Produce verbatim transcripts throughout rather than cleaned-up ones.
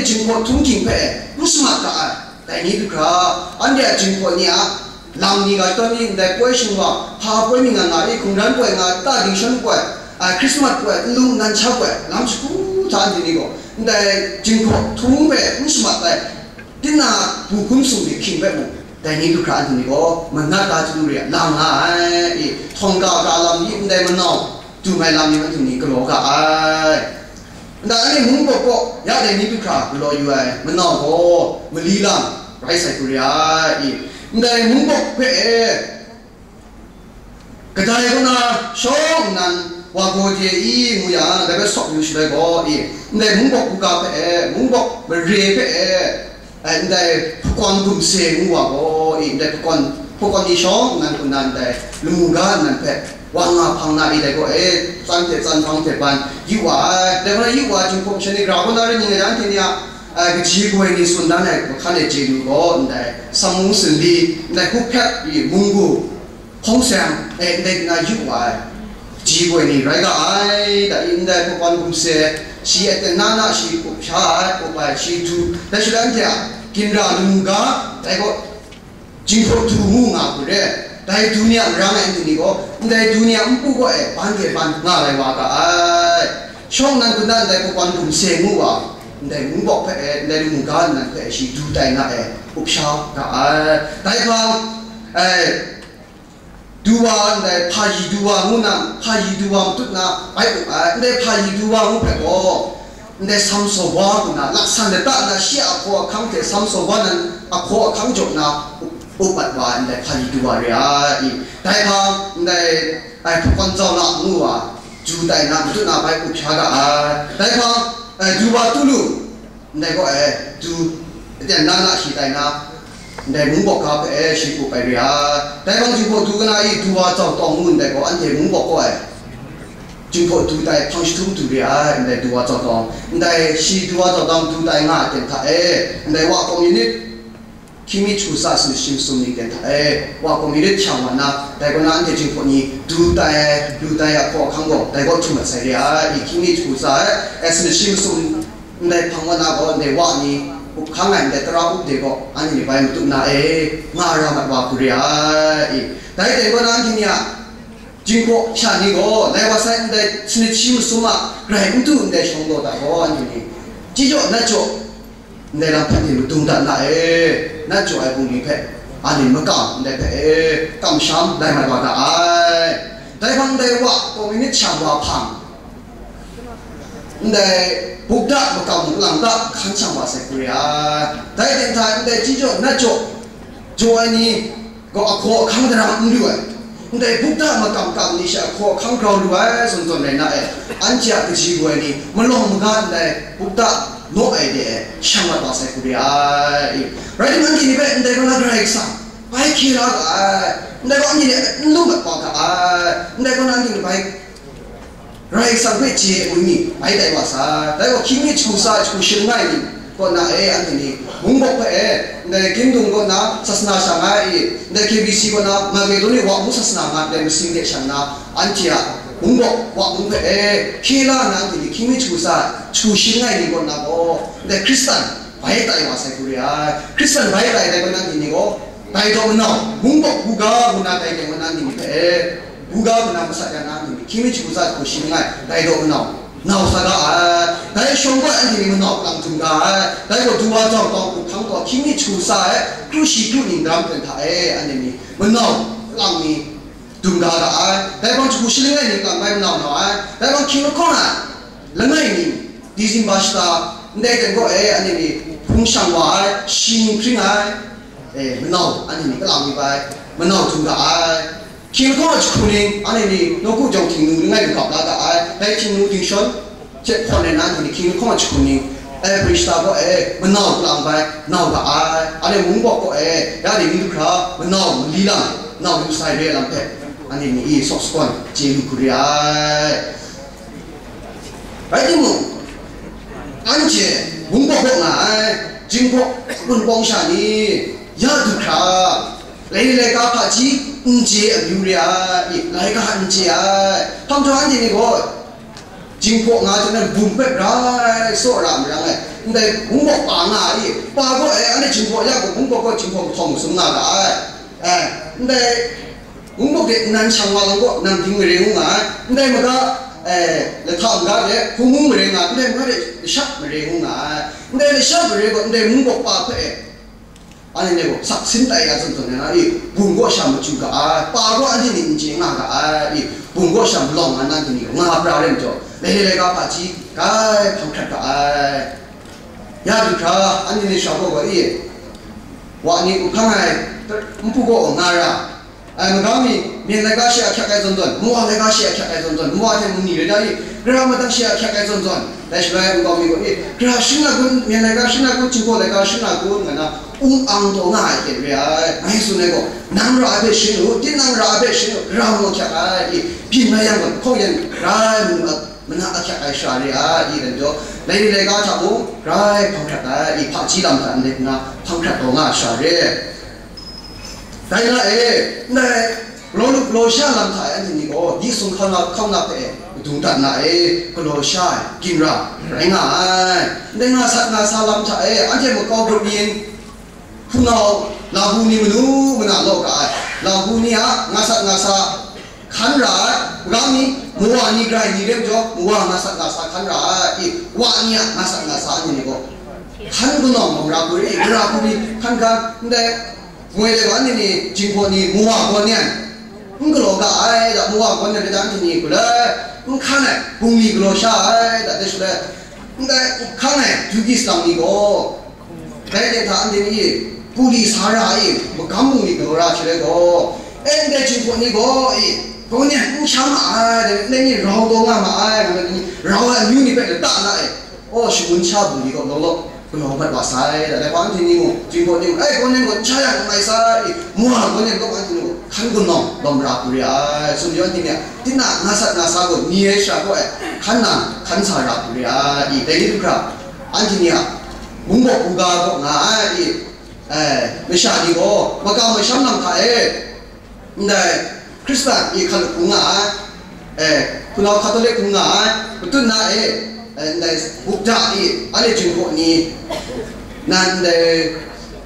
Jinghpaw htung hking hpe n shamat ga ai. Dai ni du hkra, anhte a jinghpaw ni a lam ni ga shadawn ni ndai poi shingwa, hpa poi mi nga nga i, hkungran poi nga, ta dingshan poi, a, Krismas poi, nlung nan sha poi, lam shagu hta anhte ni gaw, ndai jinghpaw htung hpe n shamat ai, tinang a bu hkun sumri hking hpe mung, dai ni du hkra anhte ni gaw, manat ga chyu lu re, lang nga ai, i, htawng ga ga lam ni ndai manau, dum ai lam ni anhte ni galaw ga ai. Ndai anhte mung bawk kaw ya dai ni du hkra galaw yu ai manau gaw mali lam rai sai hku re ai. Ndai mung bawk hpe e, kadai kaw na shawng nnan wa gaw de i ngu yang, dai hpe sawk yu shaloi gaw i, ndai mung bawk buga hpe e, mung bawk mare hpe e, ai, ndai hpakwan gumse ngu wa gaw i, ndai hpakwan, hpakwan ni shawng nnan hku nna ndai lamu ga nnan hpe wa nga hpang na i, dai gaw e, tsan hte tsan hpang hte ban yu wa ai. Dai gaw na yu wa ai, Jinghpaw masha ni gra gaw na rai ning ai, anhte ni a, ai, kaji goi ni tsun dan ai hkan e chye lu gaw, ndai samu sinli, ndai hkup hkyat i, munggu, hpawng seng, e, ndai na yu wa ai, ji goi ni rai ga ai, da i ndai hpakwan gumse, shi aten na na shi up sha ai, up ai, shi du, dai shaloi anhte a ginra lamu ga, dai gaw jinghpaw du ngu nga hku re, dai du ni a marang e anhte ni gaw, ndai du ni a npu gaw e, ban de ban nga lai wa ga ai. Shawng nnan hku nna ndai hpakwan gumse ngu wa, ndai mung bawk hpe e, ndai lamu ga nnan hpe e, shi du tai na e, up sha ga ai. Dai hpang, e, du wa ndai hpaji du wa ngu na, hpaji du wa matut na bai up ai, ndai hpaji du wa ngu hpe gaw, ndai samsaw wa hku na, laksan lata na shi a hkaw ahkang hte samsaw wa nan a hkaw ahkang jaw na up, up mat wa ai, ndai hpaji du wa re ai. Dai hpang, ndai, ai, hpakwan zau la ngu wa, ju tai na matut na bai up sha ga ai. Dai hpang, ai, du wa tu lu, ndai gaw e, du, aten na na shi tai na, ndai mung bawk ga hpe e, shi up ai re ai. Dai hpang jinghpaw du kana i, du wa zau tawng ngu ndai gaw, anhte mung bawk gaw e, jinghpaw du tai hpang jahtum du re ai, ndai du wa zau tawng, ndai shi du wa zau tawng du tai nga ai ten hta e, ndai wa community, hkying mi jahku tsa sanit shi masum ni ten hta e, wa community shang wa na, dai gaw na anhte jinghpaw ni du tai ai, du tai ai a hkaw ahkang gaw, dai gaw htum mat sai re ai, i hkying mi jahku tsa ai, e sanit shi masum ndai hpang wa na gaw, ndai wa ni up hkang ai ndai tara up de gaw, anhte ni bai matut na e, nga ra mat wa hku re ai. I, dai ten gaw na anhte ni a jinghpaw sha ni gaw, lai wa sai ndai sanit shi masum a grai n du ndai shawng law ta gaw, anhte ni chyi jaw nat jaw, ndai lam hpe ni madung dat na e, nat jaw ai bungli hpe, anhte ni makam ndai hpe e, kamsham lai mat wa ta ai. Dai hpang ndai wa, community shang wa hpang, ndai bukda makam munglang da hkan shang wa sai hku re ai. Dai ten hta ndai chyi jaw nat jaw, jaw ai ni gaw ahkaw ahkang daram n lu ai. Ndai bukda makam kam ni she ahkaw ahkang grau lu ai zawn zawn rai na e, anhte a kaji goi ni malawng maga ndai bukda naw ai de e shang mat wa sai hku re ai. Rai timung, anhte ni hpe ndai gaw na Karai Kasang bai hkye la ga ai, ndai gaw anhte ni n lu mat wa ga ai, ndai gaw na anhte ni bai Karai Kasang hpe chye ai wenyi bai tai wa sai. Dai gaw hkying mi jahku tsa jahku shi langai ni kaw na e, anhte ni mung bawk hpe e, ndai Kingdom kaw na sasana sha nga ai i, ndai K B C kaw na Makedoni wa mung sasana nga ndai masing de sha nna, anhte a mung bawk wa mung hpe e hkye la nna, anhte ni hkying mi jahku tsa jahku shi langai ni kaw na gaw, ndai Hkristan bai tai wa sai hku re ai. Hkristan bai tai dai gaw, anhte ni gaw, dai daw manau, mung bawk buga ngu na dai teng wa na ni hpe, buga ngu na masat ya na ni, hkying mi jahku tsa jahku shi langai, dai daw manau, nau sa ga ai. Dai shawng gaw anhte ni manau lang dum ga ai. Dai gaw du wa zau tawng hku hkang gaw, hkying mi jahku tsa e, kru shi kru ning daram ten hta e, anhte ni manau lang ni dum ga ga ai. Dai hpang jahku shi langai ni lang bai manau nau ai. Dai hpang hkying lahkawng ai langai ni, Disemba shata, ndai ten gaw e, anhte ni hpung shang wa ai, shi ning hpring ai, e, manau, anhte ni kalang mi bai, manau dum ga ai. Hkying lahkawng a jahku ning, anhte ni nawku jawng Htingnu langai lu gap la ga ai, dai Htingnu dingshawn hte hpawn ai na, anhte ni hkying lahkawng a jahku ning, e, April shata gaw e, manau kalang bai, nau ga ai. Anhte mung bawk gaw e, ya ni du hkra, manau mali lam, nau yu sai re ai lam hpe, anhte ni i sawk sakawn chye lu hku re ai. Rai timung, anhte mung bawk bawk nga ai, jinghpaw wunpawng sha ni, ya du hkra, lai ni laika hpaji n chye amyu re ai, laika n chye ai, hpang htaw anhte ni gaw, Jinghpaw nga hte nan bum hpe rai tsaw ra marang ai, ndai mung bawk pa nga ai, pa gaw, e, anhte jinghpaw ya gaw, mung bawk gaw jinghpaw kahtawng masum nga ga ai, e, ndai mung bawk de nnan shang wa lam gaw, nang ding mare ngu nga ai, ndai maga, e, lahta maga de hpung mung mare nga ai, ndai maga de lashak mare ngu nga ai, ndai lashak mare gaw, ndai mung bawk pa hpe, e, Anhte ni gaw sak sin tai ya zawn zawn na i, bum kaw sha machyu ga ai, pa gaw anhte ni n chye nga ga ai i, bum kaw sha malawng nga na, anhte ni gaw nga pra rai majaw, lailai laika hpaji grai hpang hkrat ga ai. Ya du hkra, anhte ni sha gaw gaw i, wa ni up hkang ai npu gaw nga ra, Ai, magam mi, myen laika shi a hkyak ai zawn zawn, mawa laika shi a hkyak ai zawn zawn, mawa hte mung ni rai da i, gara madang shi a hkyak ai zawn zawn, dai shaloi nkau mi gaw, e, gara shing na kun, myen laika shing na kun, jinghpaw laika shing na kun, nga na, ung ang taw nga ai hte re ai, ngai tsun ai gaw, nang ra ai hpe shing u, tinang ra ai hpe shing u, gara mung hkyak ai, i, byin rai yang gaw, hkaw yen rai mung a, mana a hkyak ai sha re ai, i, dan jaw, lai ni laika hta mung, grai hpang hkrat ai, i, hpaji lam hta ndai hpuna, hpang hkrat taw nga ai sha re. Dai na e, ndai galaw lu galaw sha lam hta e anhte ni gaw, di sung hkau na, hkau na hpe e, madung dat na e, galaw sha ai, ginra rai nga ai. Ndai nga sat nga sa lam hta e, anhte makau grup yin, hpunau, lahu ni manu mana law ga ai, lahu ni a nga sat nga sa hkan ra ai, magam ni, mawa ni grai ni re majaw, mawa nga sat nga sa hkan ra ai, i, wa ni a nga sat nga sa anhte ni gaw, hkan kanawn bawng ra hku ri, gara hku ri, hkan hkan, ndai, moi de wa ni ni, jinghpaw ni, mawa gaw ni an, n galaw ga ai, da, mawa gaw ni an, da, anhte ni, galai, n hkan ai, bungli galaw sha ai, da, de shaloi, ndai, n hkan ai, Duki salang ni gaw, dai de hta, anhte ni, puli sa ra ai, magam bungli galaw ra shaloi gaw, e, ndai jinghpaw ni gaw, e, gaw ni an, n sha ma ai, da, ndai ni rau taw nga ma ai, nga ni, rau ai amyu ni hpe lata la e, Aw, shangun sha bungli gaw law law, galaw mat wa sai, da, dai hpa anhte ni mung, Jinghpaw ni mung, ai, gaw nem gaw n sha yang n mai sai, mawa gaw nem gaw anhte ni mung, hkan kanawn lawm ra hku re ai, tsun yaw anhte ni a, tinang nga sat nga sa gaw, ni ai shara gaw ai, hkan nang, hkan sa ra hku re ai, i, dai ni du hkra, anhte ni a, mung bawk buga gaw nga ai, i, e, masha ni gaw, makam masham lam hta e, Ndai, Hkristan i hkalup hkung nga ai, e, hpunau Hkatolik hkung nga ai, matut na e, e, ndai, Buddha i, anhte Jinghpaw ni, nan ndai,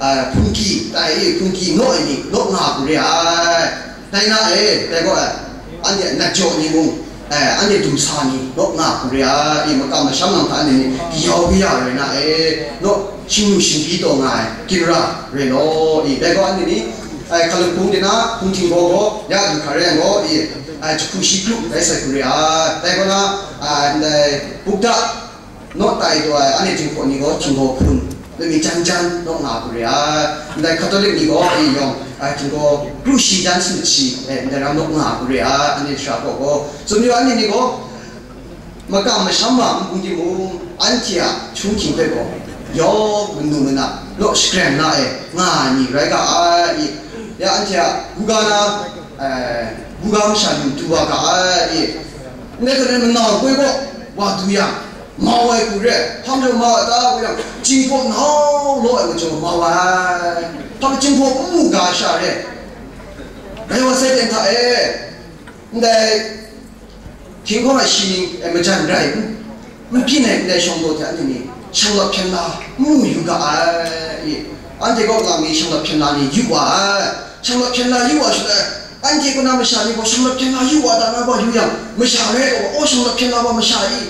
e, hpungki tai i, hpungki naw ai ni, naw nga hku re ai. Dai na e, dai gaw, e, anhte nat jaw ni mung, e, anhte dumsa ni, naw nga hku re ai, i, makam masham lam hta anhte ni, kayau kaya rai na e, naw, shingnu shingbyi taw nga ai, ginra rai law, i, dai gaw anhte ni, Ai, hkalup hpung de na, hpung htingbaw gaw, ya du hkra rai yang gaw, i, ai, jahku shi kru rai sai hku re ai. Dai gaw na, ai, ndai, Buddha, naw tai taw ai, anhte Jinghpaw ni gaw, htingbaw hpun, lami jan jan, naw nga hku re ai. Ndai Hkatolik ni gaw, i, yawng, ai, htingbaw kru shi jan sanit shi, e, ndai ram naw nga hku re ai, anhte shara gaw gaw. Tsun yu anhte ni gaw, Makam masham ma n bung timung, anhte a hkying hpe gaw, yawng manu mana naw shakreng na e nga ai ni rai ga ai i, ya anhte a buga na, eh, buga masha ni du wa ga ai i, ndai hte maren manau koi gaw wa du yang, mau ai hku re, hpang jau mau ai ta, wu yang, Jinghpaw nau law ai majaw mau ai, hpang Jinghpaw n mu ga sha re, rai wa sai ten hta e, ndai, Hkying hkawng a shi ning, e, majan rai, n, n byin ai ndai shawng daw hte anhte ni shanglawt hpyen la n mu yu ga ai. Anhte kaw lang ni shanglawt hpyen la ni yu wa ai. Shanglawt hpyen la yu wa shaloi, anhte kaw na masha ni gaw shanglawt hpyen la yu wa ta nga gaw yu yang, masha rai gaw, aw, shanglawt hpyen la wa masha i,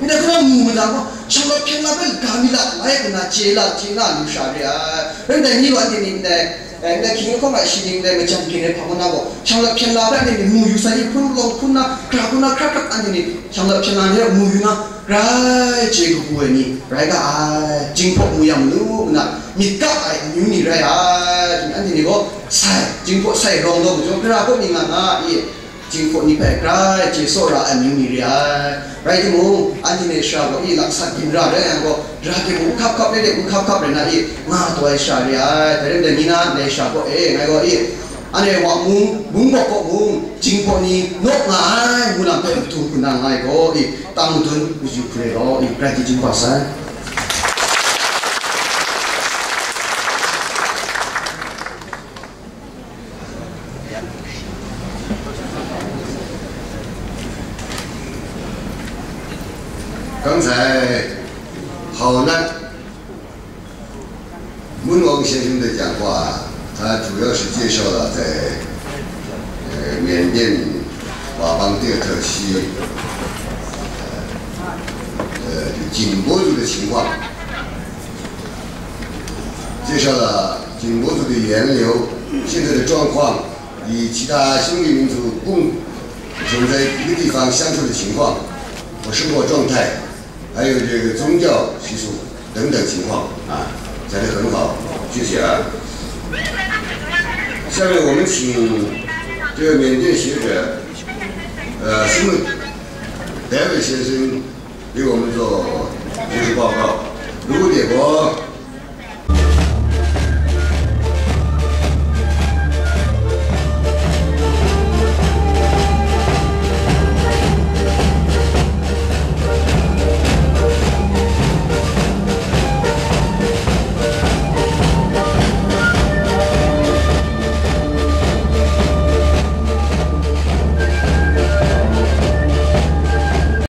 ndai kaw na mu mada gaw, shanglawt hpyen la hpe ga mi la, lai kaw na chye la, chye nga lu sha re ai. Rai ndai ni gaw anhte ni ndai, Eh, ndai hkying hkawng a shi ning ndai majan byin ai hpang na gaw, shanglawt hpyen la hpe anhte ni mu yu sai, hpun palawng hpun na, hkra hpun na, hkra hkrak anhte ni shanglawt hpyen la ni hpe mu yu na, grai chye kabu ai ni rai ga ai. Jinghpaw mu yang manu, muna myit kap ai amyu ni rai ai. Anhte ni gaw sai, Jinghpaw sai rawng daw majaw, gara kaw mi nga nga i, Jinghpaw ni hpe grai chye tsawra ai amyu ni re ai. Rai timung, anhte ni shara gaw i laksat ginra rai yang gaw, ra timung, n hkap hkap rai de, n hkap hkap rai na i, nga taw ai shara re ai. Dai rai nme ni na, ndai shara gaw e, ngai gaw i, anhte wa mung, mung bawk kaw mung, Jinghpaw ni naw nga ai, ngu lam hpe madung hku na ngai gaw i, tang madun, maju hku re gaw i, grai di Jinghpaw sai. 刚才郝娜 温王先生的讲话，他主要是介绍了在呃缅甸佤邦第二特区呃呃景颇族的情况，介绍了景颇族的源流、现在的状况，与其他兄弟民族共同在一个地方相处的情况和生活状态。 还有这个宗教习俗等等情况啊，讲得很好，谢谢啊。下面我们请这个缅甸学者，呃，Simon David 先生给我们做学术报告。如果结果